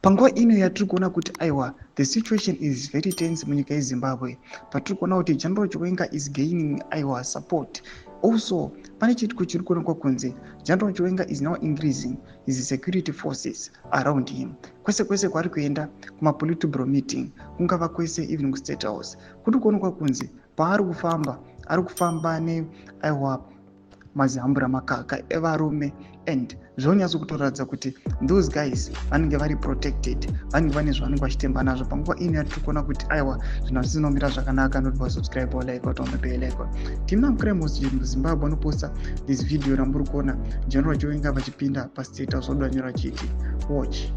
Panguva ino yatiri kuona kuti aiwa, the situation is very tense munyika yeZimbabwe, patiri kuona kuti General Chiwenga is gaining, aiwa, support. Also pane chiitiko chiri kuonekwa kunze, General Chiwenga is now increasing his security forces around him kwese kwese kwaari kuenda, kumapolitburo meeting, kungava kwese, even kuState House. Kuri kuonekwa kunzi paari kufamba, ari kufamba neaiwa mazihambura makaka evarume, and zvinonyatso kutoratidza kuti those guys vanenge vari protected, vanenge vane zvavanenge vachitemba nazvo. Panguva ino yatiri kuona kuti aiwa, zvinhu hazvisinomira zvakanaka, not vasubscribe or like or on the bell icon. Timna Cremos muZimbabwe anoposta this video ramuri kuona General Chiwenga vachipinda paState House. Vodanyora chiti, "Watch.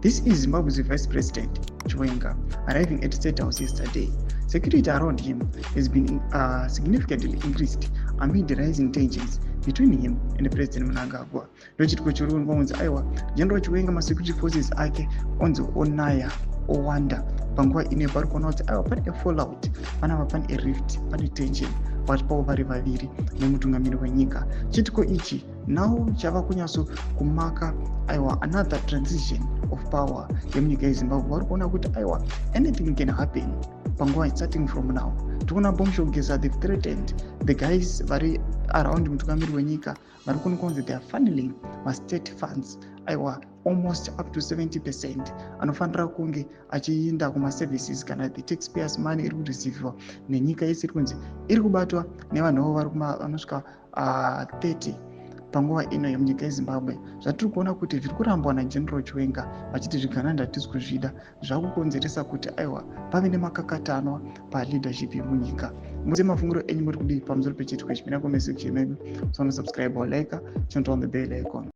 This is Zimbabwe's Vice President Chiwenga arriving at State House yesterday. Security around him has been significantly increased amid rising tensions between him and President Mnangagwa." Ndochitiko chiri kuonekwa kunzi aiwa, General Chiwenga, masecurity forces ake onzi onaya owanda. Panguva ino pari kuona kuti aiwa, pane fallout panapa, pane rift, pane tension pakati pavo vari vaviri nemutungamiri wenyika. Chitiko ichi now chava kunyatso kumaka, aiwa, another transition of power yemunyika yeZimbabwe. Vari kuona kuti aiwa, anything can happen panguva starting from now. Tikuona Bombshell Geza, they've threatened the guys vari around mutungamiri wenyika. Vari kuonekwa kunzi they are funneling mastate funds, aiwa, almost up to 70% anofanira kunge achiinda kumaservices kana the taxpayers' money iri kureceiviwa nenyika yese, iri kunzi iri kubatwa nevanhuvo vari vanosvika 30 panguva ino yemunyika yeZimbabwe. Zvatiri kuona kuti zviri kurambwa naGeneral Chiwenga vachiti zvigananda hatisi kuzvida, zvakukonzeresa kuti aiwa, pave nemakakatanwa paleadership yemunyika. Muze mafungiro enyu, muri kudii pamusoro pechiitiko ichi? Mina comment section medu. So subscribe or like, turn on the bell icon.